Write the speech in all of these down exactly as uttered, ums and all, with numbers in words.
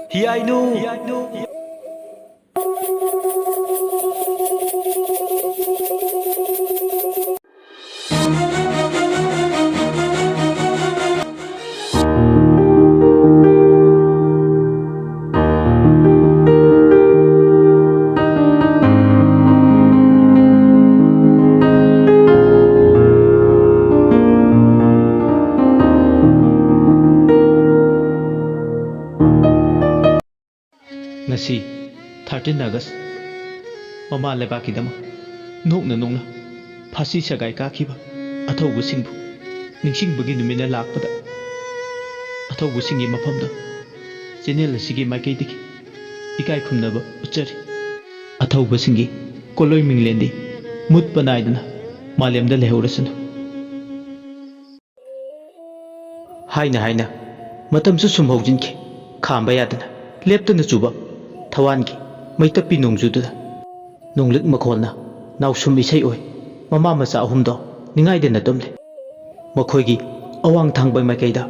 ꯍꯤꯌꯥꯏꯅꯨ! ꯉꯁꯤ thirteen August, ꯃꯃꯥ ꯂꯩꯕꯥꯛꯀꯤꯗꯃꯛ ꯅꯣꯛꯅ ꯅꯣꯛꯅ ꯐꯥꯁꯤ ꯁꯒꯥꯏ ꯀꯥꯈꯤꯕ ꯑꯊꯧꯕꯁꯤꯡꯕꯨ ꯅꯤꯡꯁꯤꯡꯕꯒꯤ ꯅꯨꯃꯤꯠꯅ ꯂꯥꯛꯄꯗ, ꯑꯊꯧꯕꯁꯤꯡꯒꯤ ꯃꯐꯝꯗ channel ꯑꯁꯤꯒꯤ ꯃꯥꯏꯀꯩꯗꯒꯤ ꯏꯀꯥꯏ ꯈꯨꯝꯅꯕ ꯎꯠꯆꯔꯤ꯫ ꯑꯊꯧꯕꯁꯤꯡꯒꯤ ꯀꯣꯂꯣꯏ ꯃꯤꯡꯂꯦꯟꯗꯤ ꯃꯨꯠꯄ ꯅꯥꯏꯗꯅ ꯃꯥꯂꯦꯝꯗ ꯂꯩꯍꯧꯔꯁꯅꯨ꯫ ꯍꯥꯏꯅ ꯍꯥꯏꯅ ꯃꯇꯝꯁꯨ ꯁꯨꯝ ꯍꯧꯖꯤꯟꯈꯤ꯫ ꯈꯥꯝꯕ ꯌꯥꯗꯅ ꯂꯦꯞꯇꯅ ꯆꯨꯕ ꯊꯋꯥꯟꯒꯤ ꯃꯩꯇꯞꯄꯤ ꯅꯣꯡꯖꯨꯗꯨꯗ ꯅꯣꯡꯂꯤꯛ ꯃꯈꯣꯜꯅ ꯅꯥꯎꯁꯨꯝ ꯏꯁꯩ ꯑꯣꯏ ꯃꯃꯥ ꯃꯆꯥ ꯑꯍꯨꯝꯗꯣ ꯅꯤꯡꯉꯥꯏꯗꯅ ꯇꯨꯝꯂꯦ꯫ ꯃꯈꯣꯏꯒꯤ ꯑꯋꯥꯡ ꯊꯪꯕ ꯃꯥꯏꯀꯩꯗ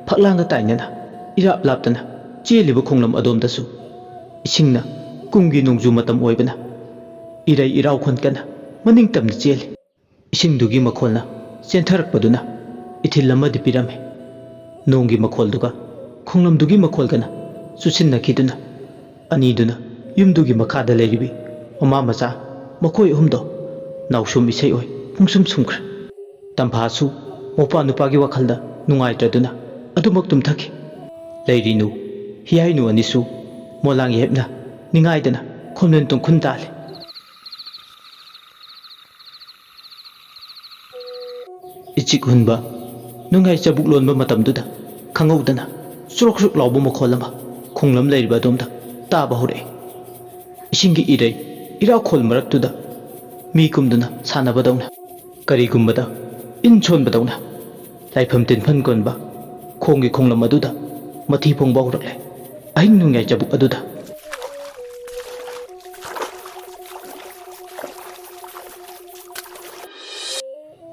ꯐꯛꯂꯥꯡꯒ ꯇꯥꯏꯅꯅ ꯏꯔꯥꯞ ꯂꯥꯞꯇꯅ ꯆꯦꯜꯂꯤꯕ ꯈꯣꯡꯂꯝ ꯑꯗꯣꯝꯗꯁꯨ ꯏꯁꯤꯡꯅ ꯀꯨꯝꯒꯤ ꯅꯣꯡꯖꯨ ꯃꯇꯝ ꯑꯣꯏꯕꯅ ꯏꯔꯩ ꯏꯔꯥꯎ ꯈꯣꯟꯀꯅ ꯃꯅꯤꯡ ꯇꯝꯅ ꯆꯦꯜꯂꯤ꯫ ꯏꯁꯤꯡꯗꯨꯒꯤ ꯃꯈꯣꯜꯅ ꯆꯦꯟꯊꯔꯛꯄꯗꯨꯅ ꯏꯊꯤꯜ ꯑꯃꯗꯤ ꯄꯤꯔꯝꯃꯤ꯫ ꯅꯣꯡꯒꯤ ꯃꯈꯣꯜꯗꯨꯒ ꯈꯣꯡꯂꯝꯗꯨꯒꯤ ꯃꯈꯣꯜꯒꯅ ꯆꯨꯁꯤꯟꯅꯈꯤꯗꯨꯅ ꯑꯅꯤꯗꯨꯅ ꯌꯨꯝꯗꯨꯒꯤ ꯃꯈꯥꯗ ꯂꯩꯔꯤꯕꯤ ꯃꯃꯥ ꯃꯆꯥ ꯃꯈꯣꯏ ꯑꯍꯨꯝꯗꯣ ꯅꯥꯎꯁꯨꯝ ꯏꯁꯩ ꯑꯣꯏ ꯄꯨꯡꯁꯨꯝ ꯁꯨꯝꯈ꯭ꯔꯦ꯫ ꯇꯝꯐꯥꯁꯨ ꯃꯧꯄ꯭ꯋꯥ ꯅꯨꯄꯥꯒꯤ ꯋꯥꯈꯜꯗ ꯅꯨꯡꯉꯥꯏꯇ꯭ꯔꯗꯨꯅ ꯑꯗꯨꯃꯛ ꯇꯨꯝꯊꯈꯤ꯫ ꯂꯩꯔꯤꯅꯨ, ꯍꯤꯌꯥꯏꯅꯨ ꯑꯅꯤꯁꯨ ꯃꯣꯂꯥꯡ ꯌꯦꯞꯅ ꯅꯤꯡꯉꯥꯏꯗꯅ ꯈꯣꯟꯂꯦꯟ ꯇꯨꯡꯈꯨꯟ ꯇꯥꯜꯂꯤ꯫ ꯏꯆꯤꯛ ꯍꯨꯟꯕ ꯅꯨꯡꯌꯥꯏ ꯆꯕꯨꯛ ꯂꯣꯟꯕ ꯃꯇꯝꯗꯨꯗ ꯈꯪꯍꯧꯗꯅ ꯆ꯭ꯔꯣꯛ ꯆ꯭ꯔꯣꯛ ꯂꯥꯎꯕ ꯃꯈꯣꯜ ꯑꯃ ꯈꯣꯡꯂꯝ ꯂꯩꯔꯤꯕ ꯑꯗꯣꯝꯗ ꯇꯥꯕ ꯍꯧꯔꯛꯏ꯫ ꯏꯁꯤꯡꯒꯤ ꯏꯔꯩ ꯏꯔꯥꯛꯈꯣꯜ ꯃꯔꯛꯇꯨꯗ ꯃꯤ ꯀꯨꯝꯗꯨꯅ ꯁꯥꯟꯅꯕꯗꯧꯅ, ꯀꯔꯤꯒꯨꯝꯕꯗ ꯏꯟ ꯁꯣꯟꯕꯗꯧꯅ ꯂꯥꯏꯐꯝ ꯇꯤꯟꯐꯝ ꯀꯣꯟꯕ ꯈꯣꯡꯒꯤ ꯈꯣꯡꯂꯝ ꯑꯗꯨꯗ ꯃꯊꯤ ꯐꯣꯡꯕ ꯍꯧꯔꯛꯂꯦ꯫ ꯑꯍꯤꯡ ꯅꯣꯡꯌꯥꯏ ꯆꯕꯨꯛ ꯑꯗꯨꯗ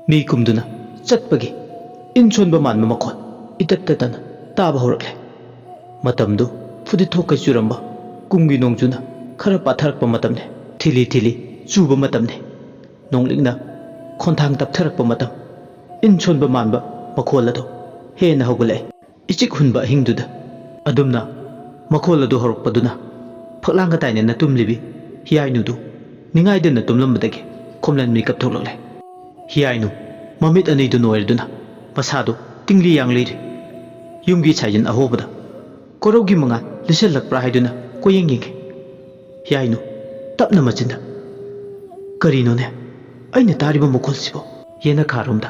ꯃꯤ ꯀꯨꯝꯗꯨꯅ ꯆꯠꯄꯒꯤ ꯏꯟ ꯁꯣꯟꯕ ꯃꯥꯟꯕ ꯃꯈꯣꯜ ꯏꯇꯠ ꯇꯠꯇꯅ ꯇꯥꯕ ꯍꯧꯔꯛꯂꯦ꯫ ꯃꯇꯝꯗꯨ ꯐꯨꯗꯤꯠ ꯊꯣꯛꯀꯩ ꯆꯨꯔꯝꯕ ꯀꯨꯝꯒꯤ ꯅꯣꯡꯖꯨꯅ ꯈꯔ ꯄꯥꯊꯔꯛꯄ ꯃꯇꯝꯅꯤ꯫ ꯊꯤꯂꯤ ꯊꯤꯂꯤ ꯆꯨꯕ ꯃꯇꯝꯅꯤ꯫ ꯅꯣꯡꯂꯤꯛꯅ ꯈꯣꯟꯊꯥꯡ ꯇꯞꯊꯔꯛꯄ ꯃꯇꯝ, ꯏꯟ ꯁꯣꯟꯕ ꯃꯥꯟꯕ ꯃꯈꯣꯜ ꯑꯗꯨ ꯍꯦꯟꯅ ꯍꯧꯒꯠꯂꯛꯏ꯫ ꯏꯆꯤꯛ ꯍꯨꯟꯕ ꯑꯍꯤꯡꯗꯨꯗ ꯑꯗꯨꯝꯅ ꯃꯈꯣꯜ ꯑꯗꯨ ꯍꯧꯔꯛꯄꯗꯨꯅ ꯐꯛꯂꯥꯡꯒ ꯇꯥꯏꯅꯅ ꯇꯨꯝꯂꯤꯕꯤ ꯍꯤꯌꯥꯏꯅꯨꯗꯨ ꯅꯤꯡꯉꯥꯏꯗꯅ ꯇꯨꯝꯂꯝꯕꯗꯒꯤ ꯈꯣꯝꯂꯟ ꯃꯤꯀꯞ ꯊꯣꯛꯂꯛꯂꯦ꯫ ꯍꯤꯌꯥꯏꯅꯨ ꯃꯃꯤꯠ ꯑꯅꯤꯗꯨ ꯅꯣꯏꯔꯗꯨꯅ ꯃꯁꯥꯗꯨ ꯇꯤꯡꯂꯤ ꯌꯥꯡꯂꯤꯔꯤ꯫ ꯌꯨꯝꯒꯤ ꯁꯥꯏꯖꯤꯟ ꯑꯍꯣꯕꯗ ꯀꯣꯔꯧꯒꯤ ꯃꯉꯥꯜ ꯂꯤꯁꯜꯂꯛꯄ꯭ꯔꯥ ꯍꯥꯏꯗꯨꯅ ꯀꯣꯌꯦꯡ ꯌꯦꯡꯉꯤ꯫ ꯍꯤꯌꯥꯏꯅꯨ ꯇꯞꯅ ꯃꯆꯤꯟꯗ, "ꯀꯔꯤꯅꯣꯅꯦ ꯑꯩꯅ ꯇꯥꯔꯤꯕ ꯃꯈꯣꯜꯁꯤꯕꯣ?" ꯌꯦꯅꯈꯥꯔꯣꯝꯗ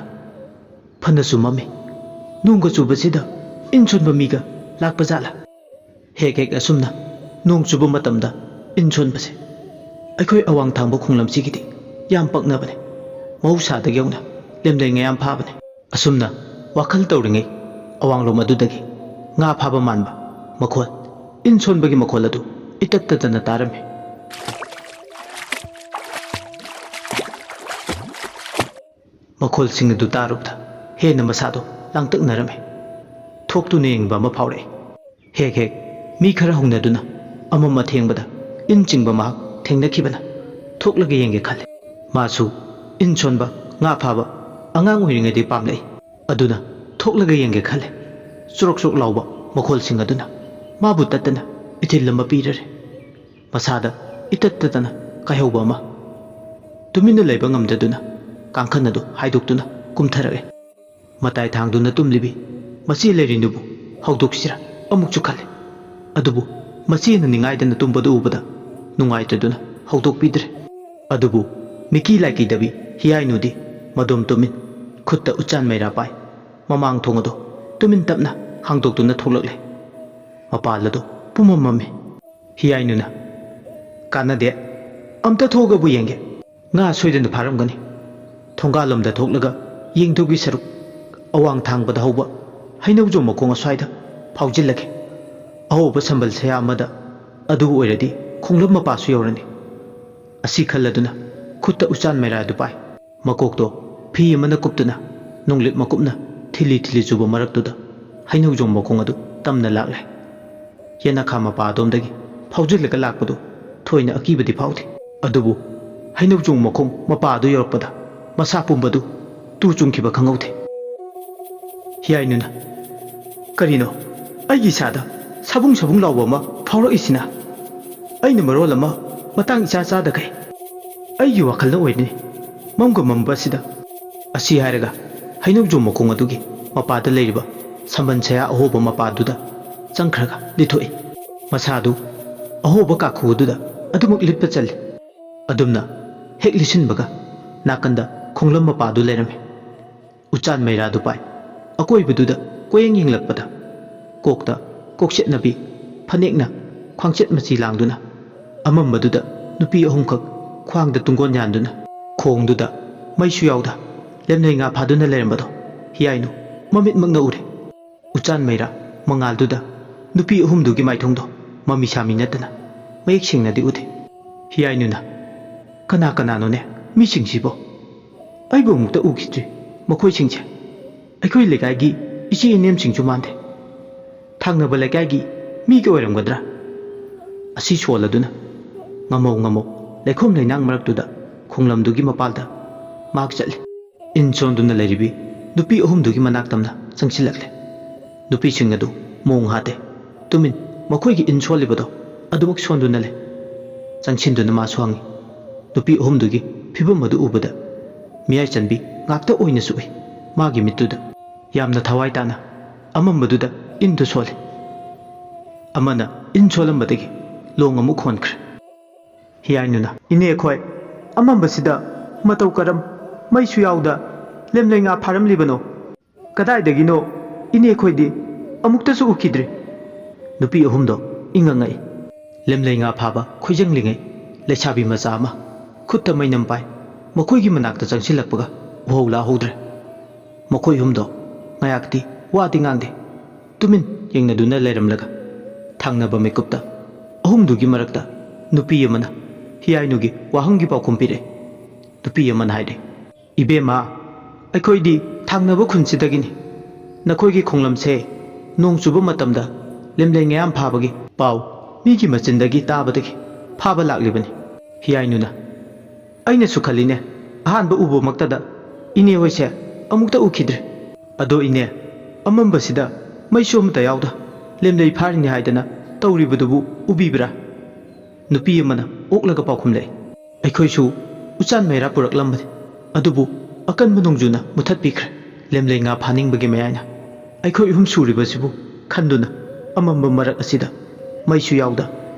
ꯐꯅꯁꯨ ꯃꯝꯃꯤ꯫ ꯅꯣꯡꯒ ꯆꯨꯕꯁꯤꯗ ꯏꯟ ꯁꯣꯟꯕ ꯃꯤꯒ ꯂꯥꯛꯄ ꯖꯥꯠꯂꯥ? ꯍꯦꯛ ꯍꯦꯛ ꯑꯁꯨꯝꯅ ꯅꯣꯡ ꯆꯨꯕ ꯃꯇꯝꯗ ꯏꯟ ꯁꯣꯟꯕꯁꯦ ꯑꯩꯈꯣꯏ ꯑꯋꯥꯡ ꯊꯥꯡꯕ ꯈꯣꯡꯂꯝꯁꯤꯒꯤꯗꯤ ꯌꯥꯝ ꯄꯛꯅꯕꯅꯦ꯫ ꯃꯍꯧꯁꯥꯗꯒꯤ ꯍꯧꯅ ꯂꯦꯝꯂꯩꯉꯥ ꯌꯥꯝ ꯐꯥꯕꯅꯦ꯫ ꯑꯁꯨꯝꯅ ꯋꯥꯈꯜ ꯇꯧꯔꯤꯉꯩ ꯑꯋꯥꯡꯂꯣꯝ ꯑꯗꯨꯗꯒꯤ ꯉꯥ ꯐꯥꯕ ꯃꯥꯟꯕ ꯃꯈꯣꯜ, ꯏꯟ ꯁꯣꯟꯕꯒꯤ ꯃꯈꯣꯜ ꯑꯗꯨ ꯏꯇꯠ ꯇꯠꯇꯅ ꯇꯥꯔꯝꯃꯤ꯫ ꯃꯈꯣꯜꯁꯤꯡ ꯑꯗꯨ ꯇꯥꯔꯨꯕꯗ ꯍꯦꯟꯅ ꯃꯁꯥꯗꯣ ꯂꯥꯡꯇꯛꯅꯔꯝꯃꯤ꯫ ꯊꯣꯛꯇꯨꯅ ꯌꯦꯡꯕ ꯑꯃ ꯐꯥꯎꯔꯛꯏ꯫ ꯍꯦꯛ ꯍꯦꯛ ꯃꯤ ꯈꯔ ꯍꯧꯅꯗꯨꯅ ꯑꯃꯝ ꯑꯊꯦꯡꯕꯗ ꯏꯟ ꯆꯤꯡꯕ ꯃꯍꯥꯛ ꯊꯦꯡꯅꯈꯤꯕꯅ ꯊꯣꯛꯂꯒ ꯌꯦꯡꯒꯦ ꯈꯜꯂꯤ꯫ ꯃꯥꯁꯨ ꯏꯟ ꯁꯣꯟꯕ, ꯉꯥ ꯐꯥꯕ ꯑꯉꯥꯡ ꯑꯣꯏꯔꯤꯉꯩꯗꯒꯤ ꯄꯥꯝꯂꯛꯏ꯫ ꯑꯗꯨꯅ ꯊꯣꯛꯂꯒ ꯌꯦꯡꯒꯦ ꯈꯜꯂꯤ꯫ ꯆꯨꯔꯣꯛ ꯆꯨꯔꯣꯛ ꯂꯥꯎꯕ ꯃꯈꯣꯜꯁꯤꯡ ꯑꯗꯨꯅ ꯃꯥꯕꯨ ꯇꯠꯇꯅ ꯏꯊꯤꯜ ꯑꯃ ꯄꯤꯔꯔꯦ꯫ ꯃꯁꯥꯗ ꯏꯇꯠ ꯇꯠꯇꯅ ꯀꯥꯏꯍꯧꯕ ꯑꯃ꯫ ꯇꯨꯃꯤꯟꯅ ꯂꯩꯕ ꯉꯝꯗꯗꯨꯅ ꯀꯥꯡꯈꯟ ꯑꯗꯨ ꯍꯥꯏꯗꯣꯛꯇꯨꯅ ꯀꯨꯝꯊꯔꯛꯏ꯫ ꯃꯇꯥꯏ ꯊꯥꯡꯗꯨꯅ ꯇꯨꯝꯂꯤꯕꯤ ꯃꯆꯦ ꯂꯩꯔꯤꯅꯨꯕꯨ ꯍꯧꯗꯣꯛꯁꯤꯔꯥ ꯑꯃꯨꯛꯁꯨ ꯈꯜꯂꯤ꯫ ꯑꯗꯨꯕꯨ ꯃꯆꯦꯅ ꯅꯤꯡꯉꯥꯏꯗꯅ ꯇꯨꯝꯕꯗꯨ ꯎꯕꯗ ꯅꯨꯡꯉꯥꯏꯇꯗꯨꯅ ꯍꯧꯗꯣꯛꯄꯤꯗ꯭ꯔꯦ꯫ ꯑꯗꯨꯕꯨ ꯃꯤꯀꯤ ꯂꯥꯏꯀꯤꯗꯕꯤ ꯍꯤꯌꯥꯏꯅꯨꯗꯤ ꯃꯗꯣꯝ ꯇꯨꯃꯤꯟ, ꯈꯨꯠꯇ ꯎꯆꯥꯟ ꯃꯩꯔꯥ ꯄꯥꯏ, ꯃꯃꯥꯡ ꯊꯣꯡ ꯑꯗꯨ ꯇꯨꯃꯤꯟ ꯇꯞꯅ ꯍꯥꯡꯗꯣꯛꯇꯨꯅ ꯊꯣꯛꯂꯛꯂꯦ꯫ ꯃꯄꯥꯜ ꯑꯗꯨ ꯄꯨꯝꯃꯝ ꯃꯝꯃꯤ꯫ ꯍꯤꯌꯥꯏꯅꯨꯅ, "ꯀꯥꯟꯅꯗꯦ, ꯑꯝꯇ ꯊꯣꯛꯑꯒꯕꯨ ꯌꯦꯡꯒꯦ꯫ ꯉꯥ ꯁꯣꯏꯗꯅ ꯐꯥꯔꯝꯒꯅꯤ꯫ ꯊꯣꯡꯒꯥꯜꯂꯣꯝꯗ ꯊꯣꯛꯂꯒ ꯌꯦꯡꯗꯧꯒꯤ ꯁꯔꯨꯛ ꯑꯋꯥꯡ ꯊꯥꯡꯕꯗ ꯍꯧꯕ ꯍꯩꯅꯧꯖꯣꯝ ꯃꯈꯣꯡ ꯑꯁ꯭ꯋꯥꯏꯗ ꯐꯥꯎꯖꯤꯜꯂꯒꯦ꯫ ꯑꯍꯧꯕ ꯁꯝꯕꯜ ꯁꯌꯥ ꯑꯃꯗ ꯑꯗꯨ ꯑꯣꯏꯔꯗꯤ ꯈꯣꯡꯂꯝ ꯃꯄꯥꯁꯨ ꯌꯧꯔꯅꯤ"꯫ ꯑꯁꯤ ꯈꯜꯂꯗꯨꯅ ꯈꯨꯠꯇ ꯎꯆꯥꯟ ꯃꯩꯔꯥ ꯑꯗꯨ ꯄꯥꯏ꯫ ꯃꯀꯣꯛꯇꯣ ꯐꯤ ꯑꯃꯅ ꯀꯨꯞꯇꯨꯅ ꯅꯣꯡꯂꯤꯛ ꯃꯀꯨꯞꯅ ꯊꯤꯜꯂꯤ ꯊꯤꯜꯂꯤ ꯆꯨꯕ ꯃꯔꯛꯇꯨꯗ ꯍꯩꯅꯧꯖꯣꯝ ꯃꯈꯣꯡ ꯑꯗꯨ ꯇꯝꯅ ꯂꯥꯛꯂꯦ꯫ ꯌꯦꯅꯈꯥ ꯃꯄꯥ ꯑꯗꯣꯝꯗꯒꯤ ꯐꯥꯎꯖꯤꯜꯂꯒ ꯂꯥꯛꯄꯗꯨ ꯊꯣꯏꯅ ꯑꯀꯤꯕꯗꯤ ꯐꯥꯎꯗꯦ꯫ ꯑꯗꯨꯕꯨ ꯍꯩꯅꯧꯖꯣꯡ ꯃꯈꯣꯡ ꯃꯄꯥ ꯑꯗꯨ ꯌꯧꯔꯛꯄꯗ ꯃꯁꯥ ꯄꯨꯝꯕꯗꯨ ꯇꯨ ꯆꯨꯡꯈꯤꯕ ꯈꯪꯍꯧꯗꯦ꯫ ꯍꯤꯌꯥꯏꯅꯨꯅ, "ꯀꯔꯤꯅꯣ ꯑꯩꯒꯤ ꯏꯁꯥꯗ ꯁꯥꯕꯨꯡ ꯁꯥꯕꯨꯡ ꯂꯥꯎꯕ ꯑꯃ ꯐꯥꯎꯔꯛꯏꯁꯤꯅ? ꯑꯩꯅ ꯃꯔꯣꯜ ꯑꯃ ꯃꯇꯥꯡ ꯏꯆꯥ ꯆꯥꯗꯈꯩ ꯑꯩꯒꯤ ꯋꯥꯈꯜꯅ ꯑꯣꯏꯔꯅꯤ ꯃꯝꯒ ꯃꯝꯕ ꯑꯁꯤꯗ"꯫ ꯑꯁꯤ ꯍꯥꯏꯔꯒ ꯍꯩꯅꯧꯖꯣꯝ ꯃꯈꯣꯡ ꯑꯗꯨꯒꯤ ꯃꯄꯥꯗ ꯂꯩꯔꯤꯕ ꯁꯝꯕꯟ ꯁꯌꯥ ꯑꯍꯣꯕ ꯃꯄꯥꯗꯨꯗ ꯆꯪꯈ꯭ꯔꯒ ꯂꯤꯊꯣꯛꯏ꯫ ꯃꯁꯥꯗꯨ ꯑꯍꯣꯕ ꯀꯥꯈꯨ ꯑꯗꯨꯗ ꯑꯗꯨꯃꯛ ꯂꯤꯠꯄ ꯆꯜꯂꯤ꯫ ꯑꯗꯨꯝꯅ ꯍꯦꯛ ꯂꯤꯠꯁꯤꯟꯕꯒ ꯅꯥꯀꯟꯗ ꯈꯣꯡꯂꯝ ꯃꯄꯥꯗꯨ ꯂꯩꯔꯝꯃꯤ꯫ ꯎꯆꯥꯟ ꯃꯩꯔꯥꯗꯨ ꯄꯥꯏ꯫ ꯑꯀꯣꯏꯕꯗꯨꯗ ꯀꯣꯌꯦꯡ ꯌꯦꯡꯂꯛꯄꯗ ꯀꯣꯛꯇ ꯀꯣꯛꯁꯦꯠꯅꯕꯤ ꯐꯅꯦꯛꯅ ꯈ꯭ꯋꯥꯡꯆꯦꯠ ꯃꯆꯤ ꯂꯥꯡꯗꯨꯅ ꯑꯃꯝꯕꯗꯨꯗ ꯅꯨꯄꯤ ꯑꯍꯨꯝꯈꯛ ꯈ꯭ꯋꯥꯡꯗ ꯇꯨꯡꯒꯣꯟ ꯌꯥꯟꯗꯨꯅ ꯈꯣꯡꯗꯨꯗ ꯃꯩꯁꯨ ꯌꯥꯎꯗ ꯂꯦꯝꯅꯩ ꯉꯥ ꯐꯥꯗꯨꯅ ꯂꯩꯔꯝꯕꯗꯣ ꯍꯤꯌꯥꯏꯅꯨ ꯃꯃꯤꯠꯃꯛꯅ ꯎꯔꯦ꯫ ꯎꯆꯥꯟ ꯃꯩꯔꯥ ꯃꯉꯥꯜꯗꯨꯗ ꯅꯨꯄꯤ ꯑꯍꯨꯝꯗꯨꯒꯤ ꯃꯥꯏꯊꯣꯡꯗꯣ ꯃꯃꯤ ꯁꯥꯃꯤ ꯅꯠꯇꯅ ꯃꯌꯦꯛ ꯁꯦꯡꯅꯗꯤ ꯎꯗꯦ꯫ ꯍꯤꯌꯥꯏꯅꯨꯅ, "ꯀꯅꯥ ꯀꯅꯥꯅꯣꯅꯦ ꯃꯤꯁꯤꯡꯁꯤꯕꯣ? ꯑꯩꯕꯨ ꯑꯃꯨꯛꯇ ꯎꯈꯤꯗ꯭ꯔꯤ ꯃꯈꯣꯏꯁꯤꯡꯁꯦ꯫ ꯑꯩꯈꯣꯏ ꯂꯩꯀꯥꯏꯒꯤ ꯏꯆꯦ ꯏꯅꯦꯝꯁꯤꯡꯁꯨ ꯃꯥꯟꯗꯦ꯫ ꯊꯪꯅꯕ ꯂꯩꯀꯥꯏꯒꯤ ꯃꯤꯒ ꯑꯣꯏꯔꯝꯒꯗ꯭ꯔꯥ?" ꯑꯁꯤ ꯁꯣꯜꯂꯗꯨꯅ ꯉꯝꯃꯧ ꯉꯝꯃꯧ ꯂꯩꯈꯣꯝ ꯂꯩꯅꯥꯡ ꯃꯔꯛꯇꯨꯗ ꯈꯣꯡꯂꯝꯗꯨꯒꯤ ꯃꯄꯥꯜꯗ ꯃꯍꯥꯛ ꯆꯠꯂꯤ꯫ ꯏꯟ ꯁꯣꯟꯗꯨꯅ ꯂꯩꯔꯤꯕꯤ ꯅꯨꯄꯤ ꯑꯍꯨꯝꯗꯨꯒꯤ ꯃꯅꯥꯛ ꯇꯝꯅ ꯆꯪꯁꯤꯜꯂꯛꯂꯦ꯫ ꯅꯨꯄꯤꯁꯤꯡ ꯑꯗꯨ ꯃꯣꯡ ꯍꯥꯗꯦ꯫ ꯇꯨꯃꯤꯟ ꯃꯈꯣꯏꯒꯤ ꯏꯟ ꯁꯣꯜꯂꯤꯕꯗꯣ ꯑꯗꯨꯃꯛ ꯁꯣꯟꯗꯨꯅ ꯂꯩ꯫ ꯆꯪꯁꯤꯟꯗꯨꯅ ꯃꯥꯁꯨ ꯍꯪꯉꯤ꯫ ꯅꯨꯄꯤ ꯑꯍꯨꯝꯗꯨꯒꯤ ꯐꯤꯕꯝ ꯑꯗꯨ ꯎꯕꯗ ꯃꯤꯌꯥꯏ ꯆꯟꯕꯤ ꯉꯥꯛꯇ ꯑꯣꯏꯅ ꯁꯣꯛꯏ ꯃꯥꯒꯤ ꯃꯤꯠꯇꯨꯗ꯫ ꯌꯥꯝꯅ ꯊꯋꯥꯏ ꯇꯥꯅ ꯑꯃꯝꯕꯗꯨꯗ ꯏꯟꯗꯨ ꯁꯣꯜꯂꯤ꯫ ꯑꯃꯅ ꯏꯟ ꯁꯣꯜꯂꯝꯕꯗꯒꯤ ꯂꯣꯡ ꯑꯃꯨꯛ ꯍꯣꯟꯈ꯭ꯔꯦ꯫ ꯍꯤꯌꯥꯏꯅꯨꯅ, "ꯏꯅꯦ ꯑꯩꯈꯣꯏ, ꯑꯃꯝꯕꯁꯤꯗ ꯃꯇꯧ ꯀꯔꯝ ꯃꯩꯁꯨ ꯌꯥꯎꯗ ꯂꯦꯝꯂꯩ ꯉꯥ ꯐꯥꯔꯝꯂꯤꯕꯅꯣ? ꯀꯗꯥꯏꯗꯒꯤꯅꯣ ꯏꯅꯦ ꯑꯩꯈꯣꯏꯗꯤ ꯑꯃꯨꯛꯇꯁꯨ ꯎꯈꯤꯗ꯭ꯔꯤ"꯫ ꯅꯨꯄꯤ ꯑꯍꯨꯝꯗꯣ ꯏꯪꯉꯪꯉꯛꯏ꯫ ꯂꯦꯝꯂꯩ ꯉꯥ ꯐꯥꯕ ꯈꯣꯏꯖꯪꯂꯤꯉꯩ ꯂꯩꯁꯥꯕꯤ ꯃꯆꯥ ꯑꯃ ꯈꯨꯠꯇ ꯃꯩꯅꯝ ꯄꯥꯏ ꯃꯈꯣꯏꯒꯤ ꯃꯅꯥꯛꯇ ꯆꯪꯁꯤꯜꯂꯛꯄꯒ ꯎꯍꯧ ꯂꯥꯍꯧꯗ꯭ꯔꯦ꯫ ꯃꯈꯣꯏ ꯑꯍꯨꯝꯗꯣ ꯉꯥꯌꯥꯛꯇꯤ ꯋꯥꯗꯤ ꯉꯥꯡꯗꯦ꯫ ꯇꯨꯃꯤꯟ ꯌꯦꯡꯅꯗꯨꯅ ꯂꯩꯔꯝꯂꯒ ꯊꯪꯅꯕ ꯃꯤꯀꯨꯞꯇ ꯑꯍꯨꯝꯗꯨꯒꯤ ꯃꯔꯛꯇ ꯅꯨꯄꯤ ꯑꯃꯅ ꯍꯤꯌꯥꯏꯅꯨꯒꯤ ꯋꯥꯍꯪꯒꯤ ꯄꯥꯎꯈꯨꯝ ꯄꯤꯔꯛꯏ꯫ ꯅꯨꯄꯤ ꯑꯃꯅ ꯍꯥꯏꯔꯤ, "ꯏꯕꯦꯝꯃ, ꯑꯩꯈꯣꯏꯗꯤ ꯊꯪꯅꯕ ꯈꯨꯟꯁꯤꯗꯒꯤꯅꯤ꯫ ꯅꯈꯣꯏꯒꯤ ꯈꯣꯡꯂꯝꯁꯦ ꯅꯣꯡ ꯆꯨꯕ ꯃꯇꯝꯗ ꯂꯦꯝꯂꯩ ꯉꯥ ꯌꯥꯝ ꯐꯥꯕꯒꯤ ꯄꯥꯎ ꯃꯤꯒꯤ ꯃꯆꯤꯟꯗꯒꯤ ꯇꯥꯕꯗꯒꯤ ꯐꯥꯕ ꯂꯥꯛꯂꯤꯕꯅꯤ꯫ ꯍꯤꯌꯥꯏꯅꯨꯅ, "ꯑꯩꯅꯁꯨ ꯈꯜꯂꯤꯅꯦ, ꯑꯍꯥꯟꯕ ꯎꯕꯃꯛꯇꯗ ꯏꯅꯦ ꯍꯣꯏꯁꯦ ꯑꯃꯨꯛꯇ ꯎꯈꯤꯗ꯭ꯔꯦ꯫ ꯑꯗꯣ ꯏꯅꯦ, ꯑꯃꯝꯕꯁꯤꯗ ꯃꯩꯁꯨ ꯑꯃꯠꯇ ꯌꯥꯎꯗ ꯂꯦꯝꯂꯩ ꯐꯥꯔꯤꯅꯤ ꯍꯥꯏꯗꯅ ꯇꯧꯔꯤꯕꯗꯨꯕꯨ ꯎꯕꯤꯕ꯭ꯔꯥ?" ꯅꯨꯄꯤ ꯑꯃꯅ ꯑꯣꯛꯂꯒ ꯄꯥꯎꯈꯨꯝꯂꯛꯏ꯫ "ꯑꯩꯈꯣꯏꯁꯨ ꯎꯆꯥꯟ ꯃꯩꯔꯥ ꯄꯨꯔꯛꯂꯝꯕꯅꯤ, ꯑꯗꯨꯕꯨ ꯑꯀꯟꯕ ꯅꯣꯡꯖꯨꯅ ꯃꯨꯊꯠꯄꯤꯈ꯭ꯔꯦ꯫ ꯂꯦꯝꯂꯩ ꯉꯥ ꯐꯥꯅꯤꯡꯕꯒꯤ ꯃꯌꯥꯏꯅ ꯑꯩꯈꯣꯏ ꯑꯍꯨꯝ ꯁꯨꯔꯤꯕꯁꯤꯕꯨ ꯈꯟꯗꯨꯅ ꯑꯃꯝꯕ ꯃꯔꯛ ꯑꯁꯤꯗ ꯃꯩꯁꯨ ꯌꯥꯎꯗ